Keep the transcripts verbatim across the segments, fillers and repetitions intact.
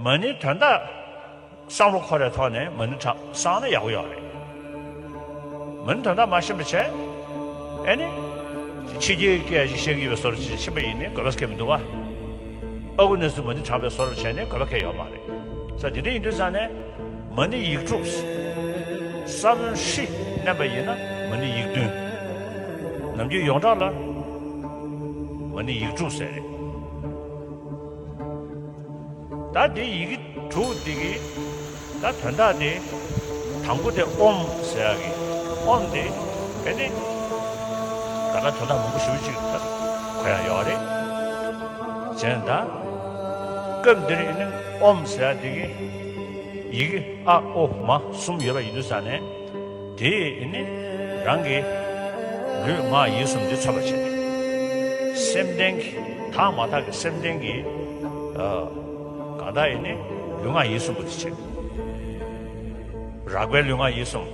མ་ཎིའི་དོན་དག་བསམ་བློ་འཁོར་བའི་ཐོག་ནས་མ་ཎི་བགྲངས་བསགས་ན་ཡག་པོ་ཡོད་རེད། མ་ཎི་དོན་དག་མ་ཤེས་པ་བྱས། ཨེ་ནི། ཕྱི་རྒྱལ་གྱི་སྐད་ཡང་ཅིག་བཤད་ཀྱི་ཡོད་པའི་བཟོ་འདྲ་ཅིག་ཕྱིན་པ་ཡིན་ནའི་དགོས་པ་སྐད་མི་འདུག་བ། ཨ་ཁུ་ནས་སུ་མ་ཎི་བགྲངས་པའི་བཟོ་འདྲ་བྱས་ནའི་དགོས་པ་སྐད་ཡོད་མ་རེད། ས་དེ་འདྲ་ཡིན་དུས་ཙང་ནས། མ་ཎི་ཡིག་དྲུག་ས་བོན་ཧྲི་བསྣན་པ་ཡིན་ན་མ་ཎི་ཡིག་བདུན། ནམ་རྒྱུན་ཡོངས་གྲགས་ལ་མ་ཎི་ཡིག་དྲུག་ཟེར་རེད། ད་དེ་ཡི་གེ་དྲུག་འདི་གི་ད་དོན་དག་དེ། དང་པོ་དེ་ཨོཾ་ཟེར་ཡག་གི་ཨོཾ་དེ་ག་ནི་ད་ལྟ་དོན་དག་མང་པོ་ཞེ་པོ་ཅིག་ད་གོ་ཡག་ཡོད་རེད། བྱས་ད་སྐབས་འདིར་ཡིན་ན་ཨོཾ་ཟེར་ཡག་དེ་གི་ཡི་གེ་ཨ་ཨོ་མ་གསུམ་ཡོད་པ་ཡིན་དུས་ཙང་ནས། དེས་ཨེ་ནི་རང་གི་ལུས་ངག་ཡིད་གསུམ་འདི་མཚོན་པར་བྱེད། སེམས་ལྡན་གྱི་དག་མ་དག་གི་སེམས་ལྡན་གྱི་ཨ་གང་དག་ཨེ་ནི་ལུས་ངག་ཡིད་གསུམ་པོ་དེ་བྱེད། རགས་པའི་ལུས་ངག་ཡིད་གསུམ།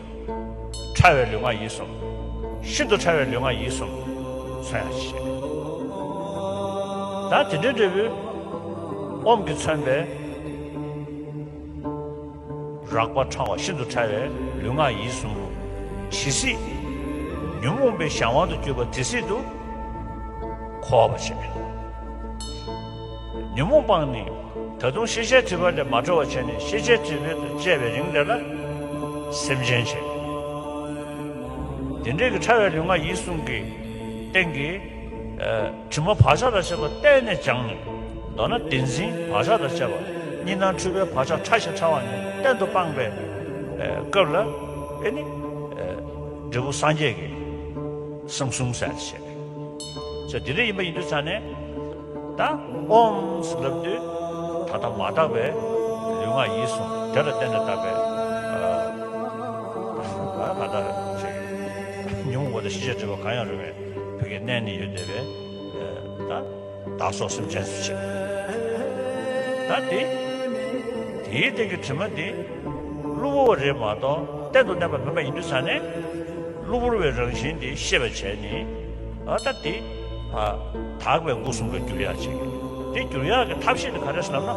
ཕྲ་བའི་ལུས་ངག་ཡིད་གསུམ། ཤིན་ཏུ་ཕྲ་བའི་ལུས་ངག་ཡིད་གསུམ་མཚོན་ཡག་བྱེད། ད་དེ་འདྲའི་འབྲས་བུ་ཨོཾ་གྱིས་མཚོན་པའི། རགས་པ་ཕྲ་བ་ཤིན་ཏུ་ཕྲ་བའི་ལུས་ངག་ཡིད་གསུམ་པོ། ཇི་སྲིད་ཉོན་མོངས་པའི་གཞན་དབང་དུ་གྱུར་པ་དེ་སྲིད་དུ་འཁོར་བར་བྱེད། ཉོན་མོངས་སྤངས་ནས་ད་དུང་ཤེས་བྱའི་སྒྲིབ་པ་ལས་མ་གྲོལ་བར་བྱས་ནས་ཤེས་བྱའི་སྒྲིབ་པ་དང་བཅས་པའི་རིང་དེ་ལ་སེམས་ཅན་བྱེད། དེ་འདྲའི་གི་ཕྲ་བའི་ལུས་ངག་ཡིད་གསུམ་གྱི་སྟེང་གི་དྲི་མ་བག་ཆགས་དང་བཅས་པ་གཏན་ནས་སྦྱངས་ནས། མདོར་ན་བདེན་འཛིན་བག་ཆགས་དང་བཅས་པ་གཉིས་སྣང་འཁྲུལ་པའི་བག་ཆགས་ཕྲ་ཞིང་ཕྲ་བ་ནི་གཏན་དུ་སྤངས་པའི་སྐབས་ལ་ཨེ་ནི་འབྲས་བུ་སངས་རྒྱས་ཀྱི་གསང་གསུམ་ཟེར་བྱས། ཟེར་འདི་འདྲ་ཡིན་པ་ཡིན་དུས་ཙང་ནས་ད་ཨོཾ་ཟེར་ལབ་དུས་ད་ལྟ་མ་དག་པའི་ལུས་ངག་ཡིད་གསུམ་དེ་ལ་བརྟེན་ནས་བཏགས་པའི་ཨ་ད་ལྟ་ཅིག་ཉོན་མོངས་པ་དང་ཤེས་བྱའི་སྒྲིབ་པ་གང་ཡང་རུང་བའི་བུ་གའི་གནས་ནི་ཡོད་བསྡད་པའི་ད་བདག་སོགས་སེམས་ཅན་སུ་ཆེ། ད་དེ་དེའི་སྟེང་གི་དྲི་མ་དེ་གློ་བུར་བ་རེད་མ་གཏོགས་གཏན་དུ་གནས་པ་མིན་པ་ཡིན་དུས་ཙང་ནས་གློ་བུར་བའི་རང་བཞིན་དེ་ཤེས་པར་བྱས་ནས་ཨ་ད་དེ་ཨ་དག་པའི་སྐུ་གསུམ་ལ་འགྱུར་ཡག་ཅིག་དེ་འགྱུར་ཡག་གི་ཐབས་ཤེས་དེ་ག་རེ་ཟེར་ལབ་ན།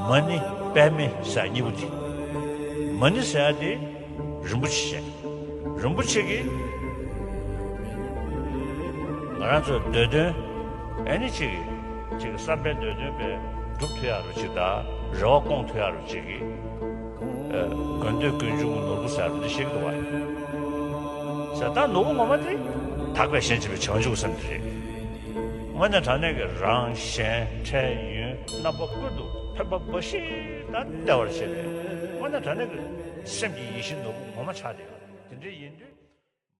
མ་ཎི་པདྨེ་ཟེར་གཉིས་པོ་དེ། མ་ཎི་ཟེར་ཡག་དེ། རིན་པོ་ཆེ་ཅན། རིན་པོ་ཆེ་གིས་ང་རང་ཚོའི་འདོད་དོན་ཨེ་ནི་ཅིག་ཅིག་བསམ་པའི་འདོད་དོན་པའི་འགྲུབ་ཐུབ་ཡག་རུ་ཅིག་དང་རེ་བ་སྐོང་ཐུབ་ཡག་རུ་ཅིག་གི་ཨ་དགོས་འདོད་ཀུན་འབྱུང་གི་ནོར་བུ་ཟེར་བ་འདི་ཤེས་ཀྱི་འདུག་བ། ཟེར་ད་ནོར་བུ་ངོ་མ་དེ་དག་པའི་ཞིང་ཆེན་པོའི་བྱང་ཆུབ་སེམས་དེ་རེད། དངོས་གནས་དྲང་གནས་ཀྱི་རང་གཞན་འཕྲལ་ཡུན་རྣམ་པ་ཀུན་ཏུ་ཕན་པ་འབའ་ཞིག་དང་བདེ་བར་གཤེགས་པའི་དངོས་གནས་དྲང་གནས་ཀྱི་སེམས་ཀྱི་ཡིད་བཞིན་ནོར་བུ་ངོ་མ་ཆགས་བསྡད་ཡོད། དེ་འདྲ་ཡིན་དུས་